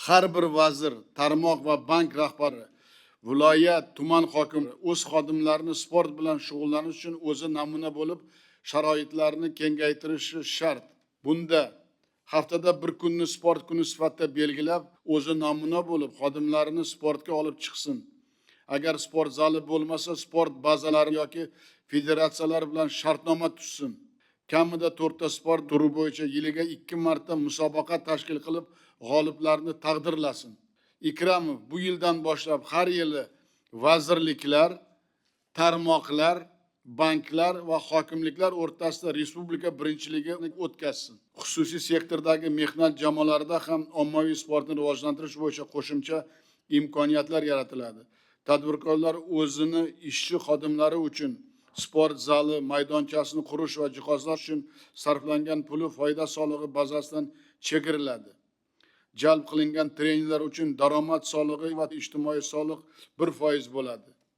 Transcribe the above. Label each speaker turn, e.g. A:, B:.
A: Har bir vazir, tarmoq va bank rahbari, viloyat, tuman hokimi o'z xodimlarini sport bilan shug'ullanish uchun o'zi namuna bo'lib, sharoitlarni kengaytirishi shart. Bunda haftada bir kunni sport kuni sifatida belgilab, o'zi namuna bo'lib, xodimlarini sportga olib chiqsin. Agar sport zali bo'lmasa, sport bazalari yoki federatsiyalar bilan shartnoma tuzsin. Kamida 4 ta sport turi bo'yicha yiliga 2 marta musobaqa tashkil qilib, g'oliblarni taqdirlasin. Ikramov bu yildan boshlab har yili vazirliklar, tarmoqlar, banklar va hokimliklar o'rtasida respublika birinchiligini o'tkazsin. Xususiy sektordagi mehnat jamoalarida ham ommaviy sportni rivojlantirish bo'yicha qo'shimcha imkoniyatlar yaratiladi. Tadbirkorlar o'zini ishchi xodimlari uchun sport zali maydonchasini qurish va jihozlash uchun sarflangan puli foyda solig'i bazasidan chegiriladi. Jalb qilingan trenerlar uchun daromad solig'i va ijtimoiy soliq 1% bo'ladi.